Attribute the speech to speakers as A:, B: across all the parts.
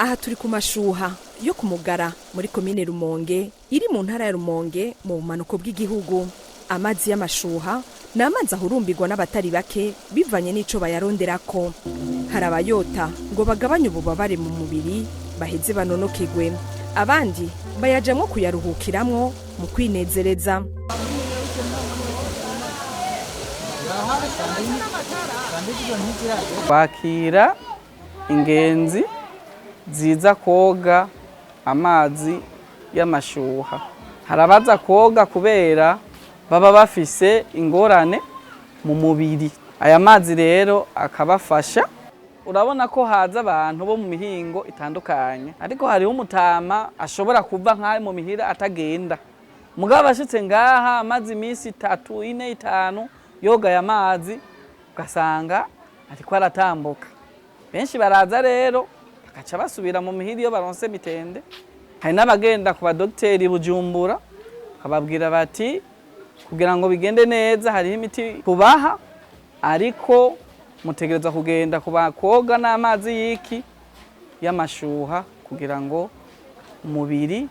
A: Aha turi ku mashuha yo kumugara muri komine Rumonge, iri mu ntara ya Rumonge, mu bumanuko bw'igihugu. Amazi y'amashuha ni amazi ahurumbirwa n'abatari bake bivanye n'ico bayaronderako. Hari abayota ngo bagabanye ububabare mu mubiri, baheze banonokegwe. Abandi bayajamwo kuyaruhukiramwo mu kwinezereza.
B: Kwakira ingenzi ziza koga amazi y'amashuha. Hari abaza koga kubera baba bafise ingorane mu mubiri, aya mazi rero akabafasha. Urabona ko haza abantu bo mu mihingo itandukanye, ariko hariho umutama ashobora kuva nk'ayo mu mihira atagenda, mugabo ashitse ngaha amaze iminsi 3, 4, 5 yoga aya mazi, ugasanga ariko aratambuka. Benshi baraza rero bagaca basubira mu mihira iyo baronse mitende. Hari n'abagenda ku badogiteri Bujumbura, bakababwira bati kugira ngo bigende neza hariho imiti tubaha, ariko mutegereza kugenda koga n'amazi y'iki y'amashuha kugira ngo umubiri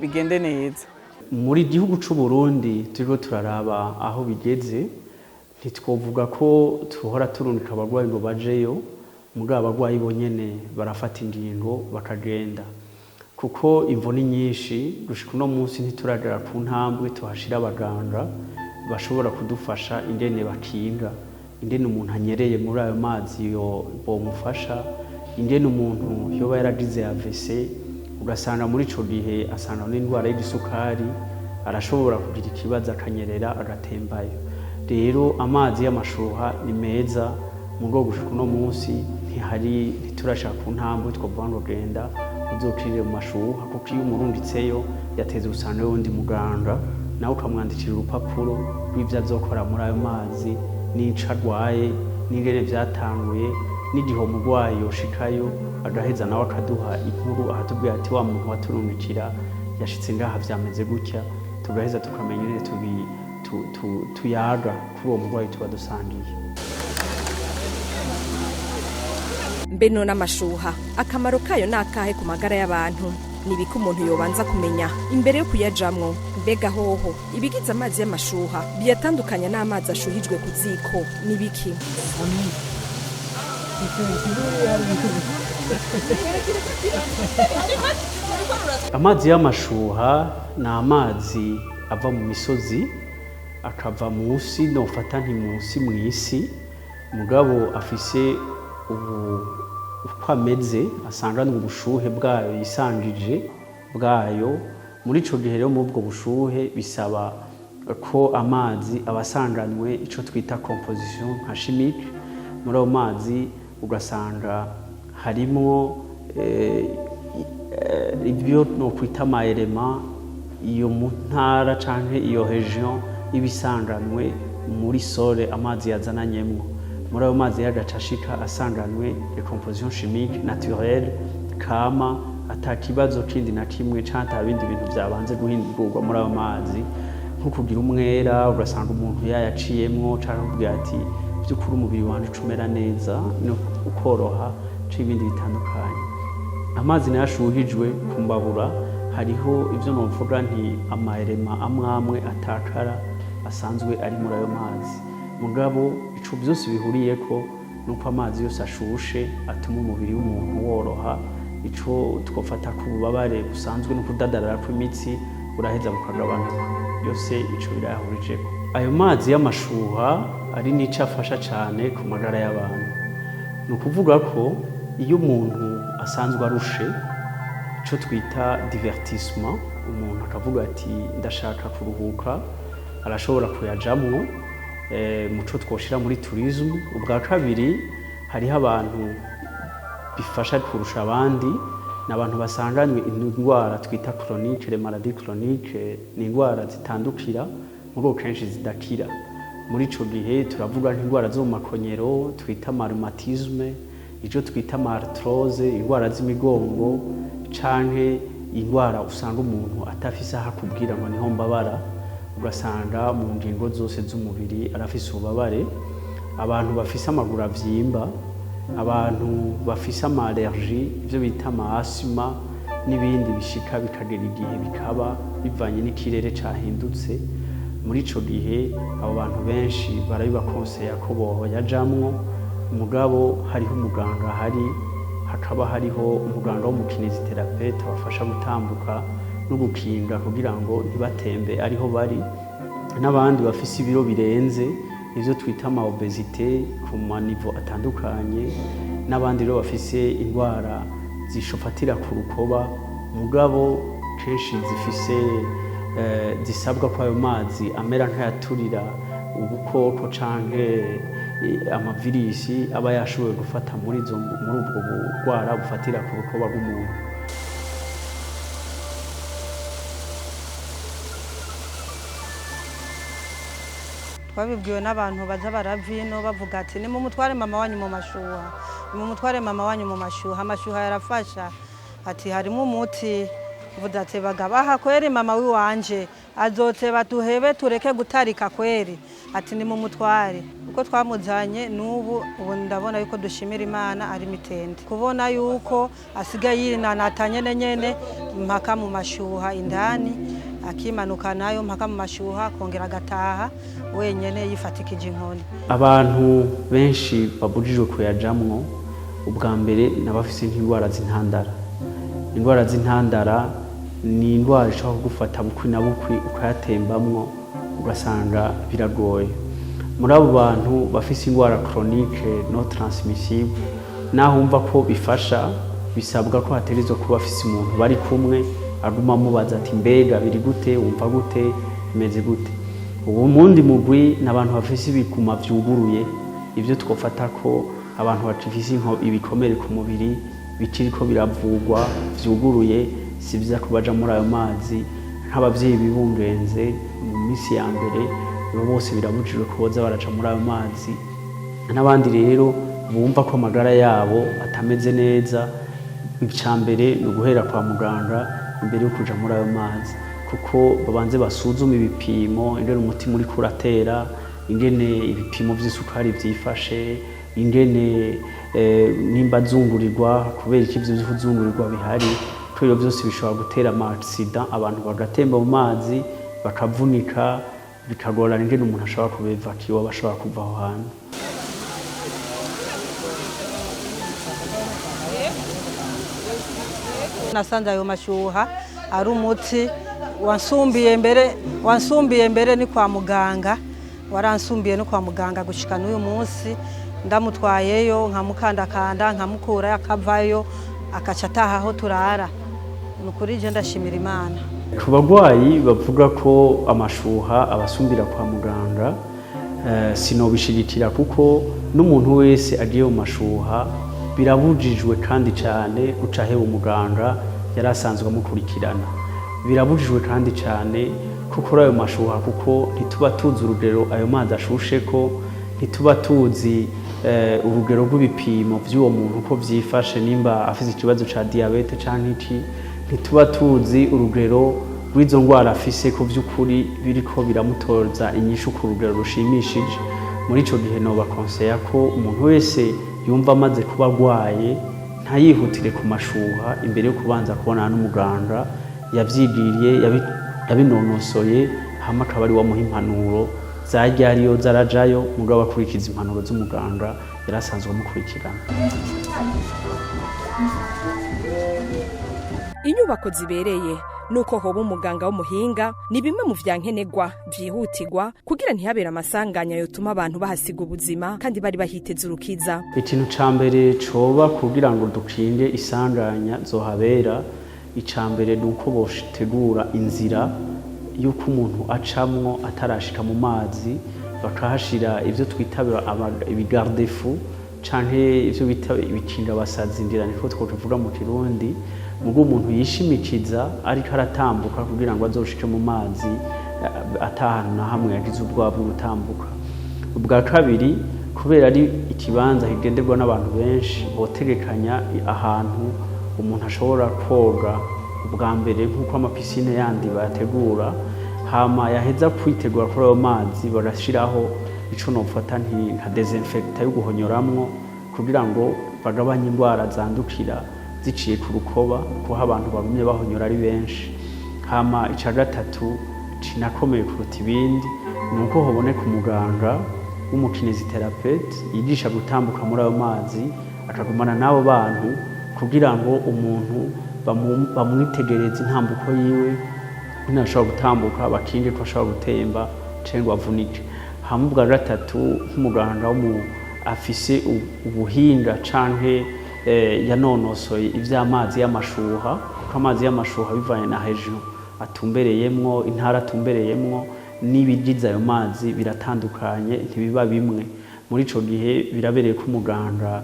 B: bigende neza.
C: Muri gihugu c'u Burundi turiko turaraba aho bigeze, ntitwovuga ko tuhora turungika abarwayi ngo bajeyo, mugabo abarwayi bonyene barafata ingingo bakagenda, kuko imvo ni nyinshi. Gushika uno munsi ntituragera ku ntambwe tuhashira abaganga bashobora kudufasha ingene bakinga, ingene umuntu anyereye muri ayo mazi yo bomufasha, ingene umuntu yoba yaragize AVC, ugasanga muri ico gihe asanga n'indwara y'igisukari, arashobora kugira ikibazo akanyerera agatembayo. Rero amazi y'amashuha ni meza, mu rwego gushika uno munsi ntihari, ntiturashaka ku ntambwe twovuga ngo genda uzokirire mu mashuha, kuko iyo umurungitseyo yateza usanga wundi muganga nawe ukamwandikira urupapuro rw'ivyo azokora muri ayo mazi, n'ico arwaye, n'ingene vyatanguye, n'igihe umurwayi yoshikayo, agaheza nawe akaduha inkuru, akatubwira ati wa muntu waturungikira yashitse ngaha vyameze gutya, tugaheza tukamenya ingene tuyaga kuri uwo murwayi tuba dusangiye.
A: Mbe none amashuha akamaro kayo ni akahe ku magara y'abantu? Ni ibiki umuntu yobanza kumenya imbere yo kuyajamwo? Mbega hoho ibigize amazi y'amashuha biyatandukanya n'amazi ashuhijwe ku ziko ni biki?
C: Amazi y'amashuha ni amazi ava mu misozi, akava munsi, nofata nti munsi mw'isi, mugabo afise ubu uko ameze asanganwe ubushuhe bwayo yisangije bwayo. Muri ico gihe rero, muri ubwo bushuhe bisaba ko amazi aba asanganwe ico twita composition nka chimique. Muri ayo mazi ugasanga harimwo ibyo nokwita ama éléments iyo mu ntara canke iyo région iba isanganwe muri sol amazi yazananyemwo. Muri ayo mazi yagaca ashika asanganwe composition chimique naturelle kama, ata kibazo kindi na kimwe canke ata bindi bintu vyabanze guhingurwa muri ayo mazi, nko kugira umwera ugasanga umuntu yayaciyemwo, canke kugira ati by'ukuri umubiri wanje uca umera neza no ukoroha, c'ibindi bitandukanye. Amazi nayo ashuhijwe ku mbabura, hariho ivyo novuga nti ama éléments amwe amwe atakara asanzwe ari muri ayo mazi. Mugabo ico vyose bihuriyeko nuko amazi yose ashushe atuma umubiri w'umuntu woroha, ico twofata ku bubabare busanzwe no kudadarara kw'imitsi buraheza bukagabanuka. Byose ico birayahurijeko. Ayo mazi y'amashuha ari n'ico afasha cane ku magara y'abantu. Ni ukuvuga ko iyo umuntu asanzwe arushe, ico twita divertissement, umuntu akavuga ati ndashaka kuruhuka, arashobora kuyajamwo muco twoshira muri tourisme. Ubwa kabiri, hariho abantu bifasha kurusha abandi, ni abantu basanganywe indwara twita chronique, les maladies chroniques, ni indwara zitandukira muri kenshi zidakira. Muri ico gihe turavuga nk'indwara zo mu makonyero twita rhumatisme, ico twita arthrose, indwara z'imigongo, canke indwara usanga umuntu atafise aho akubwira ngo niho mbabara, ugasanga mu ngingo zose z'umubiri arafise ububabare. Abantu bafise amaguru avyimba. Abantu bafise ama allergie, ivyo bita ama asthme n'ibindi, bishika bikagera igihe bikaba bivanye n'ikirere cahindutse. Muri ico gihe abo bantu benshi barabibakonseya ko boyajamwo, mugabo hariho umuganga ahari, hakaba hariho umuganga w'umu kinésithérapeute abafasha gutambuka no gukinga kugira ngo ntibatembe ariho bari. N'abandi bafise ibiro birenze, ivyo twita ama obésité ku ma niveau atandukanye, n'abandi rero bafise indwara zishofatira ku rukoba, mugabo kenshi zifise zisabwa ko ayo mazi amera nk'ayaturira ubukoko canke amavirisi aba yashoboye gufata muri ubwo burwara bufatira ku rukoba rw'umuntu.
D: Twabibwiwe n'abantu baza barava ino bavuga ati: "Nimumutware mama wanyu mu mashuha, nimumutware mama wanyu mu mashuha, amashuha yarafasha," ati harimo umuti. Mvuze ati: "Bagabaha kweri, mama wiwanje azoteba tuhebe tureke gutarika kweri." Ati: "Nimumutware." Uko twamuzanye n'ubu, ubu ndabona yuko dushimira Imana ari mitende kubona yuko asigaye yirinanata nyene nyene mpaka mu mashuha indani, akimanuka nayo mpaka mu mashuha, akongera agataha wenyene yifatikije inkoni.
C: Abantu benshi babujijwe kuyajamwo, ubwa mbere n'abafise nk'indwara z'intandara. Indwara z'intandara ni indwara ishobora kugufata bukwi na bukwi ukayatembamwo, ugasanga biragoye. Muri abo bantu bafise indwara chronique non transmissible, naho wumva ko bifasha, bisabwa ko hategerezwa kuba afise umuntu bari kumwe aguma amubaza ati: "Mbega biri gute? Wumva gute? Bimeze gute?" Ubu mundi mugwi ni abantu bafise ibiguma vyuguruye, ivyo twofata ko abantu bafise ibikomere ku mubiri bikiriko biravugwa vyuguruye, si vyiza ko baja muri ayo mazi. Nk'abavyeyi bibungenze mu minsi ya mbere, abo bose birabujijwe ko boza baraca muri ayo mazi. N'abandi rero bumva ko amagara yabo atameze neza, icya mbere ni uguhera kwa muganga imbere yo kuja muri ayo mazi, kuko babanze basuzume ibipimo, ingene umutima uriko uratera, ingene ibipimo vy'isukari vyifashe, ingene nimba azungurirwa, kubera iki ivyo kuzungurirwa bihari, kubera byose bishobora gutera ama accident, abantu bagatemba mu mazi bakavunika, bikagorana ingene umuntu ashobora kubevakiwa, bashobora kuva aho hantu.
D: Nasanze ayo mashuha ari umuti wansumbiye mbere, wansumbiye mbere ni kwa muganga, waransumbiye no kwa muganga. Gushika n'uyu munsi ndamutwayeyo nkamukandakanda, nkamukura, akavayo akaca ataha aho turara. Ni ukuri je ndashimira Imana.
C: Ku barwayi bavuga ko amashuha abasumbira kwa muganga, sinobishigikira, kuko n'umuntu wese agiye mu mashuha birabujijwe kandi cyane guca aheba umuganga yari asanzwe amukurikirana. Birabujijwe kandi cyane ko kuri ayo mashuha, kuko ntituba tuzi urugero ayo mazi ashushe, ko ntituba tuzi urugero rw'ibipimo by'uwo muntu uko byifashe, nimba afite ikibazo ca diabète canke iki, ntituba tuzi urugero rw'izo ndwara afise ko by'ukuri biriko biramutoza inyishu ku rugero rushimishije. Muri ico gihe nobakonseya ko umuntu wese yumva amaze kuba agwaye ntayihutire ku mashuha imbere yo kubanza kubonana n'umuganga yavyigiriye, yabinonosoye, hama akaba ari wamuha impanuro zajya ariyo zarajayo, mugabo akurikiza impanuro z'umuganga yari asanzwe amukurikirana.
A: Inyubako zibereye nuko hoba umuganga w'umuhinga ni bimwe mu vyankenerwa vyihutirwa kugira ntihabere amasanganya yotuma abantu bahasiga ubuzima kandi bari bahiteze urukiza.
C: Ikintu ca mbere coba kugira ngo dukinge isanganya zohabera, ica mbere ni uko botegura inzira y'uko umuntu acamwo atarashika mu mazi, bakahashira ivyo twita ibi garde-fou canke ivyo bita ibikingabasazi, ngira niko twokivuga mu Kirundi, mugo umuntu yishimikiza ariko aratambuka kugira ngo azoshike mu mazi atahantu na hamwe yagize ubwoba bwo gutambuka. Ubwa kabiri, kubera ari ikibanza kigenderwa n'abantu benshi, botegekanya ahantu umuntu ashobora koga ubwa mbere nk'uko ama piscine yandi bayategura, hama yaheza kwitegura kuri ayo mazi bagashiraho ico nofata nka désinfectant yo guhonyoramwo. Kugira ngo bagabanye indwara zandukira ziciye ku rukoba, kuko abantu bagumye bahonyora ari benshi. Hama ica gatatu kinakomeye kuruta ibindi ni uko hoboneka umuganga w'umukinésithérapeute yigisha gutambuka muri ayo mazi, akagumana n'abo bantu kugira ngo umuntu bamwitegereze intambuko yiwe, ntashobora gutambuka, bakinge ko ashobora gutemba cyangwa avunike. Hama ubwa gatatu, nk'umuganga afise ubuhinga canke yanonosoye ivy'amazi y'amashuha, kuko amazi y'amashuha bivanye na région atumbereyemwo, intara atumbereyemwo, n'ibigize ayo mazi biratandukanye, ntibiba bimwe. Muri ico gihe birabereye ko umuganga,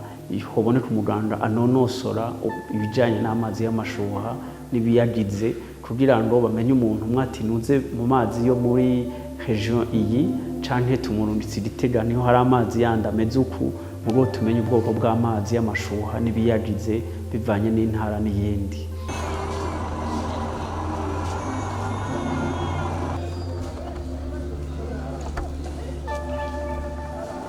C: hoboneka umuganga anonosora ibijanye n'amazi y'amashuha n'ibiyagize, kugira ngo bamenye umuntu umwe ati: "Nuze mu mazi yo muri région iyi, canke tumurungitse i Gitega, niho hari amazi yandi ameze uku." Mugo tumenye ubwoko bw'amazi y'amashuha n'ibiyagize bivanye n'intara n'iyindi.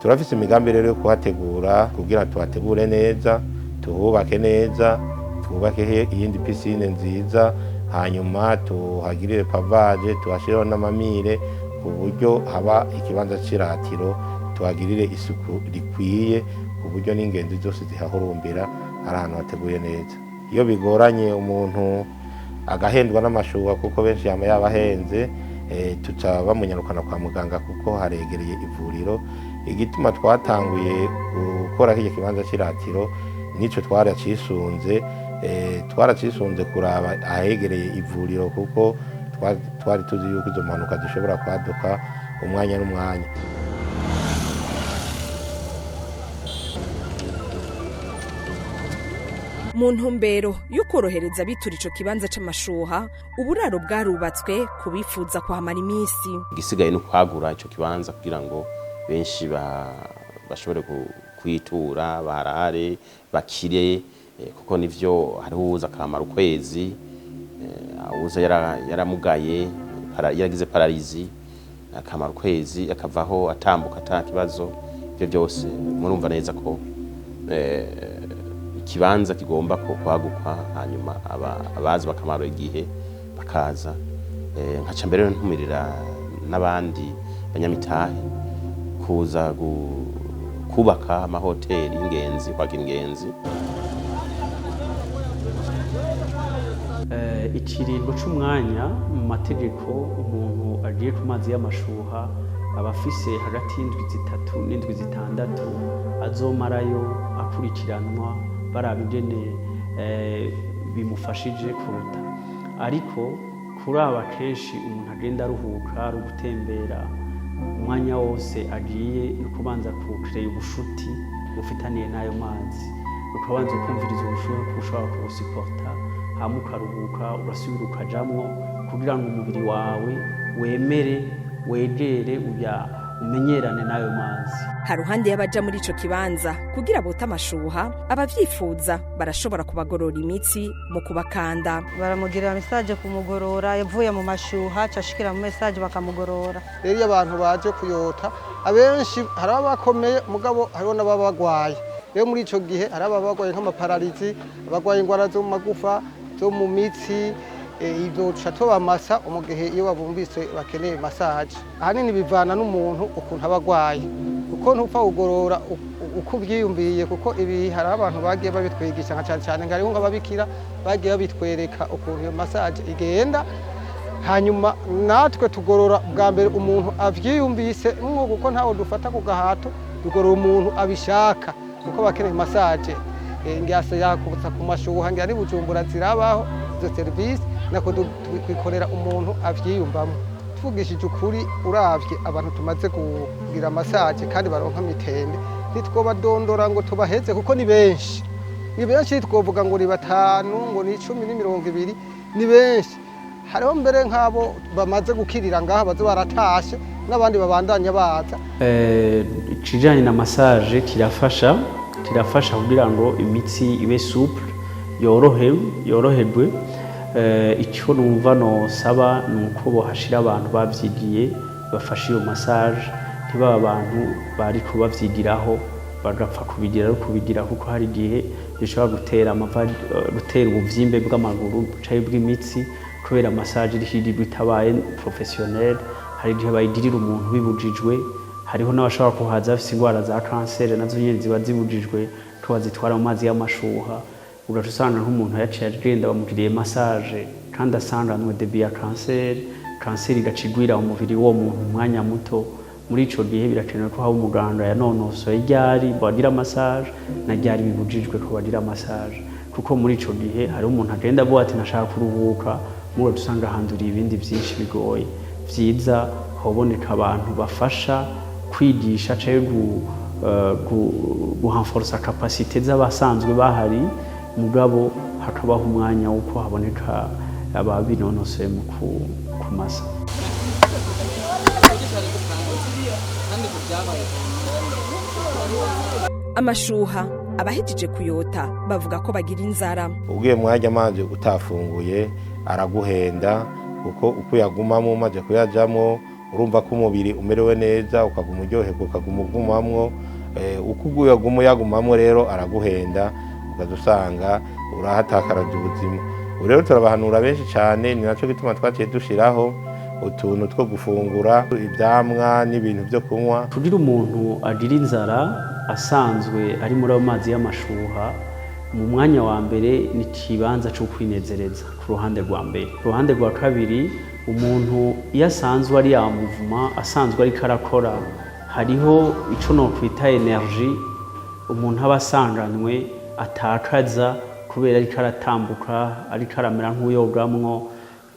E: Turafise imigambi rero yo kuhategura, kugira tuhategure neza, tuhubake neza, twubake iyindi piscine nziza, hanyuma tuhagirire pavage, tuhashireho n'ama murs, ku buryo haba ikibanza c'iratiro, tuhagirire isuku rikwiye, ku buryo n'ingenzi zose zihahurumbira ari ahantu hateguye neza. Iyo bigoranye, umuntu agahendwa n'amashuha, kuko benshi yama yabahenze, tuca bamunyarukana kwa muganga kuko haregereye ivuriro. Igituma twatanguye gukora kirya kibanza c'iratiro nico twaracisunze, twaracisunze kuraba ahegereye ivuriro, kuko twari tuzi yuko izo mpanuka zishobora kwaduka umwanya n'umwanya.
A: Mu ntumbero yo korohereza abitura ico kibanza c'amashuha, uburaro bwarubatswe ku bifuza kuhamara iminsi.
F: Igisigaye ni ukwagura ico kibanza kugira ngo benshi bashobore kwitura, baharare, bakire, kuko nivyo hariho uwuza akamara ukwezi, uwuza yaramugaye, yaragize paralysie, akamara ukwezi, akavaho atambuka ata kibazo. Ivyo byose murumva neza ko ikibanza kigomba ko kwaguka, hanyuma abazi bakamara igihe bakaza. Nkaca mbere ntumirira n'abandi banyamitahe kuza kubaka amahoteli y'ingenzi, kwakira ingenzi.
C: Ikiringo c'umwanya mu mategeko, umuntu agiye ku mazi y'amashuha aba afise hagati y'indwi 3 n'indwi 6 azomarayo akurikiranwa, baraba ingene bimufashije kuruta. Ariko kuraba kenshi umuntu agenda aruhuka, ari ugutembera umwanya wose agiye, ni ukubanza kukireya ubushuti bufitaniye n'ayo mazi, ukabanza ukumviriza ubushuhe ko ushobora kubusiporta, hama ukaruhuka, ugasubira ukajamwo, kugira ngo umubiri wawe wemere, wegere, uya umenyerane n'ayo mazi.
A: Haruhande y'abaja muri ico kibanza kugira bote amashuha, abavyifuza barashobora kubagorora imitsi mu kubakanda.
D: Baramugirira massage kumugorora, yavuye mu mashuha acashikira mu massage bakamugorora.
G: Rero iyo abantu baje kuyota, abenshi hari abakomeye, mugabo hariho n'ababa bagwaye. Rero muri ico gihe hari ababa bagwaye nk'ama paralysie, abagwaye ingwara zo mu magufa, zo mu mitsi, ivyo tuca tubamasa mu gihe iyo babumvise bakeneye massage. Ahanini bivana n'umuntu ukuntu aba agwaye, kuko ntupfa kugorora uko uvyiyumviye, kuko ibi hari abantu bagiye babitwigisha, nka cane cane hariho nk'ababikira bagiye babitwereka ukuntu iyo massage igenda. Hanyuma natwe tugorora bwa mbere umuntu avyiyumvise mwo, kuko ntawe dufata ku gahato, tugorora umuntu abishaka, kuko bakeneye massage. Ngiase yakubutsa ku mashuha, ngira ni Bujumbura zirabaho izo service, nako twikorera umuntu avyiyumvamo. Tuvugishije ukuri, uravye abantu tumaze kugira massage kandi baronka mitende, ntitwobadondora ngo tubaheze, kuko ni benshi, ni benshi. Twovuga ngo ni batanu, ngo ni 10, ni 20, ni benshi. Hariho mbere nk'abo bamaze gukirira ngaha, baza baratashe, n'abandi babandanya baza.
C: Ikijanye na massage kirafasha kugira ngo imitsi ibe souple, yorohe, yoroherwe. Icyo numva nosaba ni uko bohashira abantu bavyigiye bafashe iyo massage, ntibaba abantu bariko bavyigiraho. Bagapfa kubigira ari kubigira, kuko hari igihe bishobora gutera amava, gutera ubuvyimbe bw'amaguru canke bw'imitsi, kubera massage iriko irigwa itabaye professionnel. Hari igihe bayigirira umuntu bibujijwe. Hariho n'abashobora kuhaza bafise ingwara za kanseri, nazo nyene ziba zibujijwe ko bazitwara mu mazi y'amashuha. Ugaca usanga nk'umuntu yaciye agenda bamugiriye massage kandi asanganwe début ya kanseri, kanseri igaca igwira mu mubiri w'uwo muntu mu mwanya muto. Muri ico gihe birakenewe ko haba umuganga yanonosoye ryari bagira massage na ryari bibujijwe ko bagira massage, kuko muri ico gihe hariho umuntu agenda avuga ati: "Nashaka kuruhuka." Muri usanga handuriye ibindi vyinshi bigoye. Vyiza hoboneka abantu bafasha kwigisha canke gurenforsa capacité z'abasanzwe bahari, mugabo hakabaho umwanya w'uko haboneka ababinonosoye mu kumasa.
A: Amashuha, abahejeje kuyota bavuga ko bagira inzara.
E: Ugiye mwajya amazi utafunguye, araguhenda, kuko uko uyagumamo umaze kuyajamo urumva ko umubiri umerewe neza, ukaguma uryoherwa, ukaguma ugumamwo. Uko uyaguma uyagumamo rero araguhenda, ukaza usanga urahatakaraje ubuzima. Ubu rero turabahanura benshi cyane, ni nacyo gituma twaciye dushyiraho utuntu two gufungura, ibyamwa n'ibintu byo kunywa.
C: Kugira umuntu agira inzara asanzwe ari muri ayo mazi y'amashuha, mu mwanya wa mbere ni ikibanza cyo kwinezereza ku ruhande rwa mbere. Ku ruhande rwa kabiri, umuntu iyo asanzwe ari ya mouvement, asanzwe ariko arakora, hariho ico nokwita énergie umuntu aba asanganwe atakaza kubera ariko aratambuka, ariko aramera nk'uyogamwo,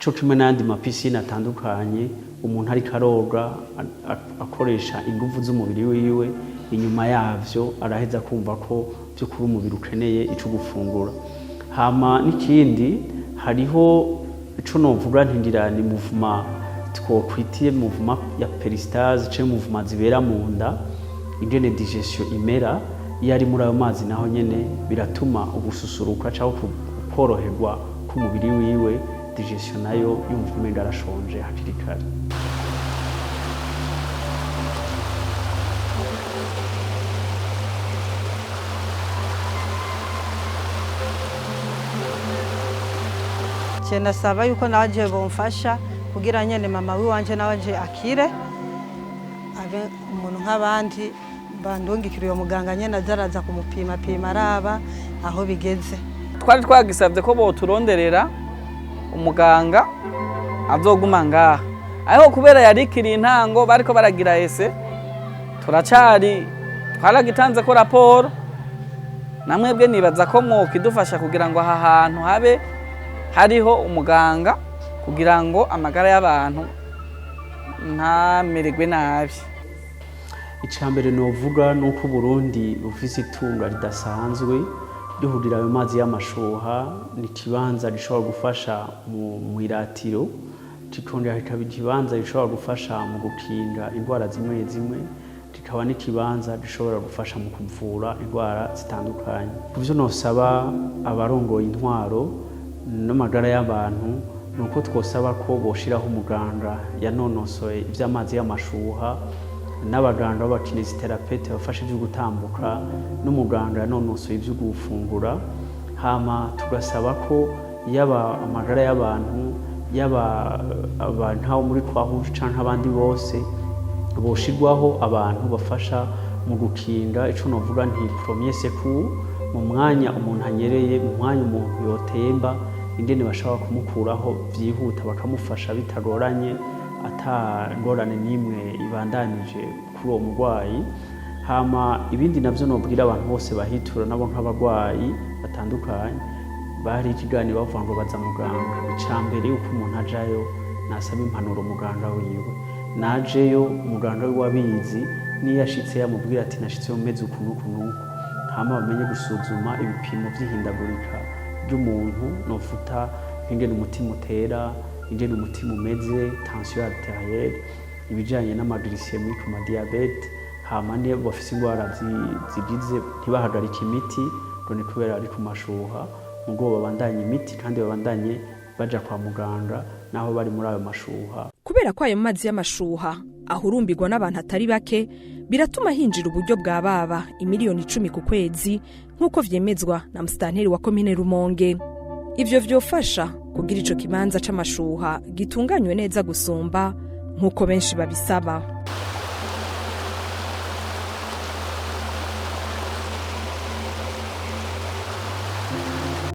C: co kimwe n'ayandi ma piscines atandukanye. Umuntu ariko aroga, akoresha inguvu z'umubiri wiwe. Inyuma yavyo araheza kumva ko by'ukuri umubiri ukeneye ico gufungura. Hama n'ikindi, hariho ico novuga ntingira ni mouvement twokwitiye mouvement ya péristalse canke mouvement zibera mu nda, ingene digestion imera iyo ari muri ayo mazi. Naho nyene biratuma ugususuruka cyangwa koroherwa k'umubiri wiwe, digestion nayo yumva umenga arashonje hakiri kare.
D: Je nasaba yuko naje bomfasha kugira nyene mama wiwanje nawe akire, abe umuntu nk'abandi. Bandungikira uyo muganga nyene azaraza kumupima pima, araba aho bigeze.
B: Twari twagisabye ko boturonderera umuganga azoguma ngaha, ariko kubera yarikiriye intango bariko baragira ese turacari twaragitanze ko raporo. Namwebwe nibaza ko mwokidufasha kugira ngo aha hantu habe hariho umuganga, kugira ngo amagara y'abantu ntamererwe nabi.
C: Icya mbere novuga ni uko Uburundi bufise itunga ridasanzwe ryo kugira ayo mazi y'amashuha. Ni ikibanza gishobora gufasha mu iratiro, kikongera kikaba ikibanza gishobora gufasha mu gukinga indwara zimwe zimwe, kikaba n'ikibanza gishobora gufasha mu kuvura indwara zitandukanye. Ku byo nosaba abarongoye intwaro n'amagara y'abantu ni uko twosaba ko boshiraho umuganga yanonosoye iby'amazi y'amashuha, n'abaganga b'aba kinésithérapeutes bafasha ibyo gutambuka, n'umuganga yanonosoye ibyo gufungura. Hama tugasaba ko yaba amagara y'abantu, yaba abantu abo muri Croix-Rouge canke abandi bose, boshirwaho abantu bafasha mu gukinga ico novuga nti premier secours mu mwanya umuntu anyereye, mu mwanya umuntu yotemba, ingene bashobora kumukuraho vyihuta, bakamufasha bitagoranye, ata ngorane n'imwe ibandanije kuri uwo murwayi. Hama ibindi navyo nobwira abantu bose bahitura nabo nk'abarwayi batandukanye, bari ikiganiro bavuga ngo baza muganga. Ica mbere yuko umuntu ajayo, nasaba impanuro muganga wiwe. Najeyo muganga wiwe abizi, niyo ashitse yamubwira ati: "Nashitse meze uku n'uku n'uku." Hama bamenye gusuzuma ibipimo vy'ihindagurika ry'umuntu, nofuta nk'ingene umutima utera, ingene umutima umeze, tension artérielle, ibijanye n'ama glycémie ku ma diabète. Hama niyo bafise ingwara zigize, ntibahagarike imiti ngo ni kubera ari ku mashuha, mugo babandanye imiti kandi babandanye baja kwa muganga naho bari muri ayo mashuha.
A: Kubera ko ayo mazi y'amashuha ahurumbirwa n'abantu atari bake. Biratuma hinjira uburyo bwa baba imiliyoni 10 ku kwezi, nk'uko vyemezwa na musitanteri wa komine Rumonge. Ivyo vyofasha kugira ico kibanza c'amashuha gitunganywe neza gusumba, nk'uko benshi babisaba.